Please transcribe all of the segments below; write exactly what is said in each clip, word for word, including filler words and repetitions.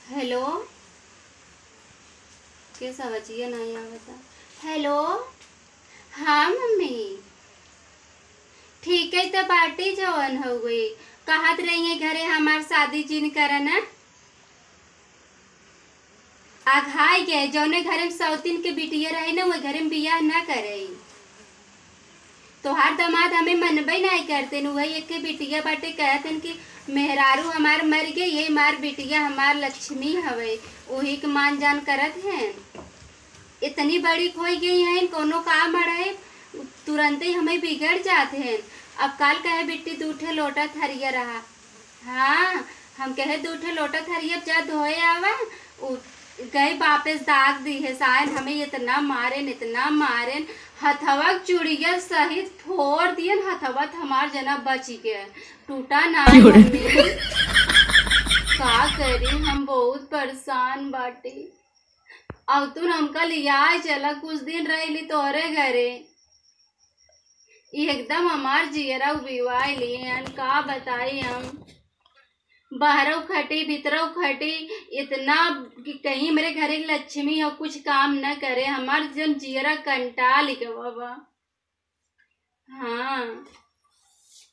हेलो, के सवचिया नाहीं आवता? हेलो, हाँ मम्मी, ठीक है तो बाटी जवन हो गई, कहत रही है घरे हमार शादी जिन करना। अघाई गए, जौने घरे में सौतीन के बिटिया रहे ना, वही घरे में बियाह ना करे। तोहार दामाद हमें मनबे नाहीं करते न, वही एक के बिटिया बाटे, कहत हन कि मेहरारू हमार मर गई, ये मार बिटिया हमार लक्ष्मी हवे, वही के मान जान करत हैं। इतनी बड़ी खोई गई हैं, कोनो काम अड़े, तुरंते ही हमें बिगड़ जात हैं। अब काल कहे बिट्टी दू ठे लोटा थरिया रहा, हाँ, हम कहे दू ठे लोटा थरिया जा धोए आवा। उ गए वापस दाग दी है सायन, हमें इतना मारेन, इतना मारेन, हथवा के चूड़िया सहित फोड़ दियन, हथवा त हमार जना बची के टूटा ना। क्यों रे? मम्मी, का करी, हम बहुत परेशान बाटी। अब तू हमका लिया चला, कुछ दिन रह ली तोहरे घरे। ई एकदम हमार जियरा उबिवाए लिए हन, का बताई हम। बहरौ खटी, भीतरौ खटी, इतना कि कहीं मेरे घरे लक्ष्मी हो, कुछ काम न करे, हमार जन जियरा कंटाल गवा बा। हाँ।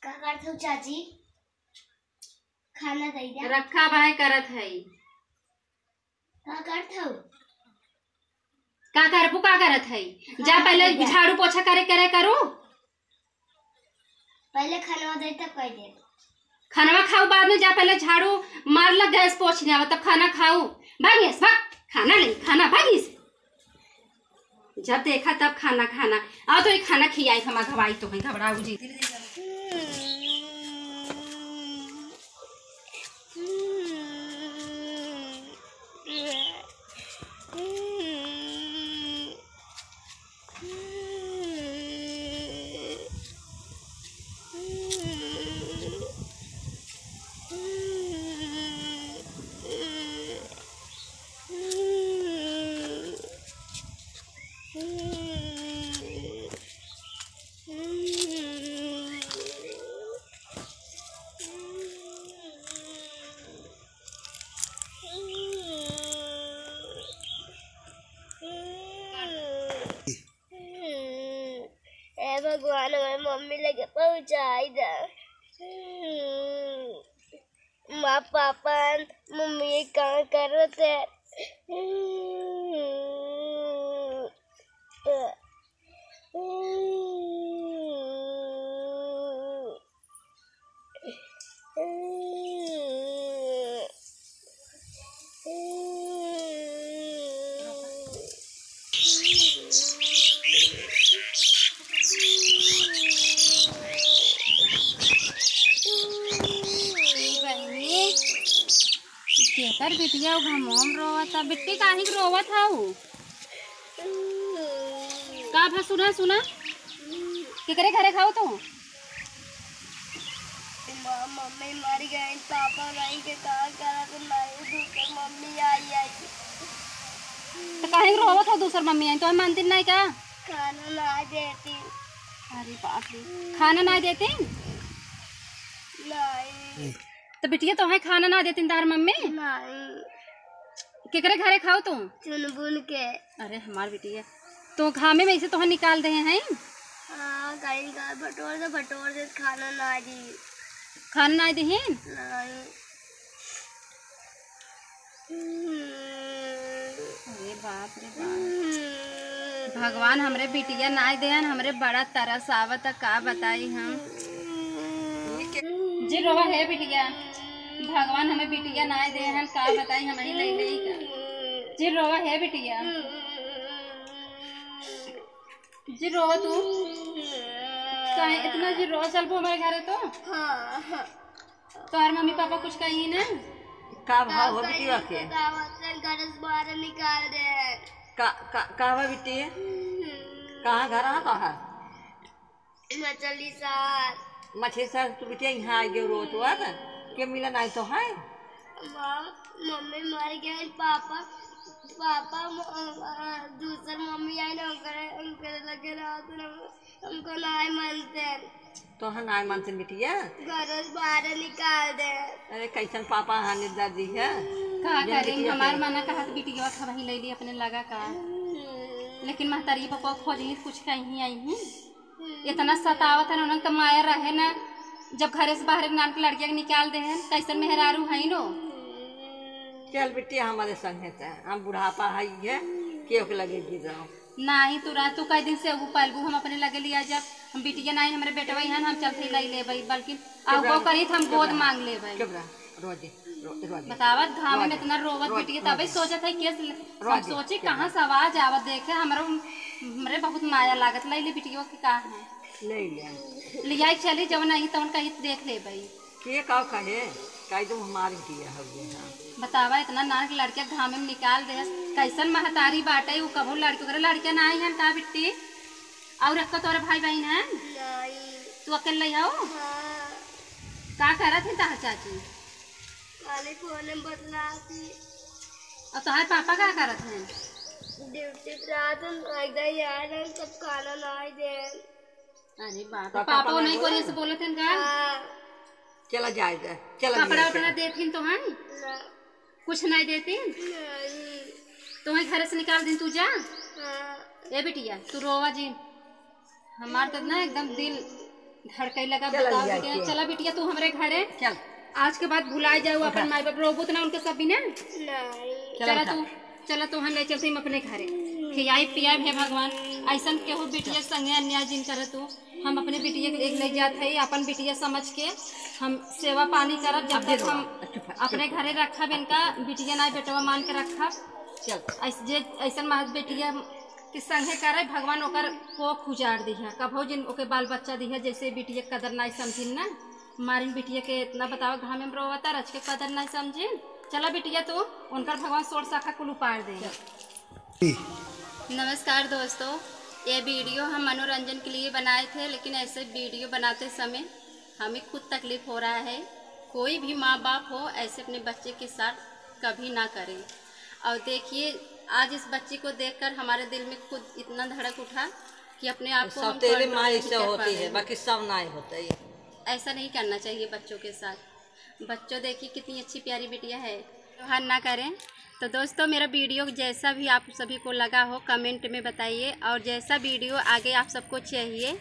का करत हो चाची? खाना दे दे। रखा बाय करत है। का करत हऊ? का करबू, का करत है? जा खाना पहले दे दे। झाड़ू पोछा करे, करे करू। पहले खाना दे तब कर दे। खाना खाऊ बाद में, जा पहले झाड़ू मार ला, गैस पोछ ले आवा, तब खाना खाऊ। भागिस, भाग, खाना ले, खाना भागिस। जब देखा तब खाना, खाना। आओ तो एक खाना खियाई, हम घबराई तो हैं, घबराऊ जी। हे भगवान, हमारे मम्मी लगे पहुँचाई दा। माँ, पापा, मम्मी ये काम करत है। बहिनी, केकर बिटिया उ घमवा में रोवत ह? बिट्टी, काहे के रोवत हऊ? का भा, सुना, सुना। केकरे घरे खाऊ तू? माँ, मम्मी मर गई, पापा नहीं के का करत, नहीं दूसर मम्मी आई, आई। तो काहे के रोवत हो, दूसर मम्मी आई तो हम मानती नहीं का? खाना ना देती। अरे बाप रे, खाना ना देती? नहीं। तो बिटिया, तोहे खाना ना देतिन तार मम्मी? नहीं। केकरे घरे खाऊ तू? चुनबुन के। अरे हमार बिटिया, तो घामे में से तोहे निकाल दे हैं? हाँ, कहीं का बटोर दे, बटोर दे, खाना ना दी। खाना ना दिहिन? नहीं। अरे बाप रे बाप। भगवान हमरे बिटिया नाय देहन, हमरे बड़ा तरस आवत, का बताई हम। जिन रोवा हे बिटिया, भगवान हमें बिटिया नाय देहन, का बताई हम ही ले ले का। जिन रोवा हे बिटिया। जिन रोवा तू। काहे इतना जिन रोवा, चलबो हमारे घरे तो? हाँ, हाँ। तोहर मम्मी पापा कुछ कही ना? का भाव हो बिटिया के? बतावत से घर से बाहर निकाल दे। का, का, का बा बिटिया? हम्म। कहाँ घर है तोहर? मछली शहर। मछली शहर, तू बिटिया यहाँ आ गयो रोत वत? के मिला नहीं तो है? माँ, मम्मी मर गए, पापा, पापा, म-, अ, दूसर मम्मी आई ना, उनकरे, उनकरे लगे रहा तो हम हमको नाय मानते। तोहर नाय मानते बिटिया? घर से बाहर निकाल दे। अरे कैसन पापा हानि दर्दी है। का जन करी, बिटिया हमार के। मना कहत बिटिया का वही ले ली अपने लगा का। लेकिन महतारी पप्पा खोजही कुछ कहीं आई ही। इतना सतावत है ना, उन्हन का माया रहे ना, जब घरे से बाहर एक नान के लड़किया के निकाल दे हैं, कैसन मेहरारू है नो। चल बिटिया, हमारे संग है त, हम बुढ़ापा है ये, केहू के लगे गिर रहो। नाही, तू रह, तू कई दिन से ऊ पालबू, हम अपने लगे लिया जब, हम बिटिया नाही, हमरे बेटवा ही हन, हम चलते ही लाई लेबै, बल्कि चुप रह, वो करी त हम चुप गोद रह, मांग लेबै। चुप रह, रोजे, रो-, रोजे। बतावत घाम में रोजे, इतना रोवत रोजे, बिटिया, तबे रोजे। सोचत है केस ले-, हम रोजे, सोची चुप कहाँ रह। से आवाज आवत, देखे हमरो, हमरे बहुत माया लागत, लाई ले बिटिया के का है। ले ले। लिया चली, जवन आई तवन कही देख लेबै। के का कहे, कह दो हमार बिटिया हो गए हैं। बतावा, इतना नान के लड़के घामे में निकाल दे, कैसन महतारी बाटे, उ कभू लड़के, ओकरे लड़के ना आई हन का बिट्टी? और एक तोरे भाई बहन हैं? नहीं। तू अकेले हो? हाँ। का करत है तहार चाची? खाली फोन में बतलाती। और तोहार पापा का करत हैं? ड्यूटी पे रात में भाग जाए यार, हम सब खाना ना दे। अरे बाप रे, पापा पापा नहीं नहीं कोरिया से बोलत हैं का? हाँ। चला जाए दे, चला कपड़ा जाए उपड़ा दे। देथिन तो हैं? ना। कुछ नहीं देथिन? नहीं। तुम्हें घर से निकाल दिन तू जा। हाँ। ए बिटिया, तू रोवा जी। हमार तो ना एकदम दिल धड़कई लगा, चला बताओ लिया बिटिया। के। चला बिटिया, तू हमरे घरे। चल। आज के बाद भुलाए जाओ उठा। अपन माई बाप, रोबू तो ना उनके सब भी ना। नहीं। चला चला उठा। तू, चला तोहन ले चलते हम अपने घरे। खियाई पियाई हे भगवान, ऐसन केहू बिटिया के संगे अन्याय जिन करे तू। हम अपने बिटिया के एक ले जात है, अपन बिटिया समझ के हम सेवा पानी करब, जब अब दे तक दो। हम चुप, चुप, अपने चुप। घरे रखब इनका, बिटिया ना बेटवा मान के रखब। चल। ऐस-, जे ऐसन महत बिटिया के संगे करे, भगवान ओकर कोख उजाड़ दिहे, कभो जिन ओके बाल बच्चा दिहे, जैसे बिटिया के कदर नाई समझिन ना। मारिन बिटिया के इतना बताओ, घामे में रोवता, रच के कदर नाई समझिन। चला बिटिया तू, उनकर भगवान सोर शाखा कुल उपाड़ दे। नमस्कार दोस्तों, ये वीडियो हम मनोरंजन के लिए बनाए थे, लेकिन ऐसे वीडियो बनाते समय हमें खुद तकलीफ हो रहा है। कोई भी माँ बाप हो, ऐसे अपने बच्चे के साथ कभी ना करें। और देखिए, आज इस बच्ची को देखकर हमारे दिल में खुद इतना धड़क उठा कि अपने आप को हम सौतेली control माँ नहीं ऐसे कर पा होती रहे है, हैं। बाकी सब ना होता है। ऐसा नहीं करना चाहिए बच्चों के साथ। बच्चों, देखिए कितनी अच्छी प्यारी बिटिया है, व्यवहार ना करें। तो दोस्तों, मेरा वीडियो जैसा भी आप सभी को लगा हो, कमेंट में बताइए, और जैसा वीडियो आगे आप सबको चाहिए,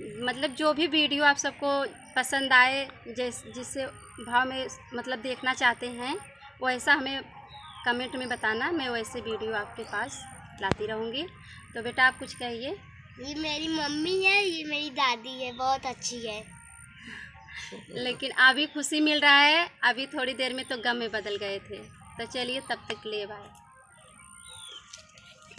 मतलब जो भी वीडियो आप सबको पसंद आए, जैस-, जिससे भाव में मतलब देखना चाहते हैं, वैसा हमें कमेंट में बताना, मैं वैसे वीडियो आपके पास लाती रहूँगी। तो बेटा, आप कुछ कहिए। ये मेरी मम्मी है, ये मेरी दादी है, बहुत अच्छी है। लेकिन अभी खुशी मिल रहा है, अभी थोड़ी देर में तो गम में बदल गए थे। तो चलिए, तब तक के लिए बाय।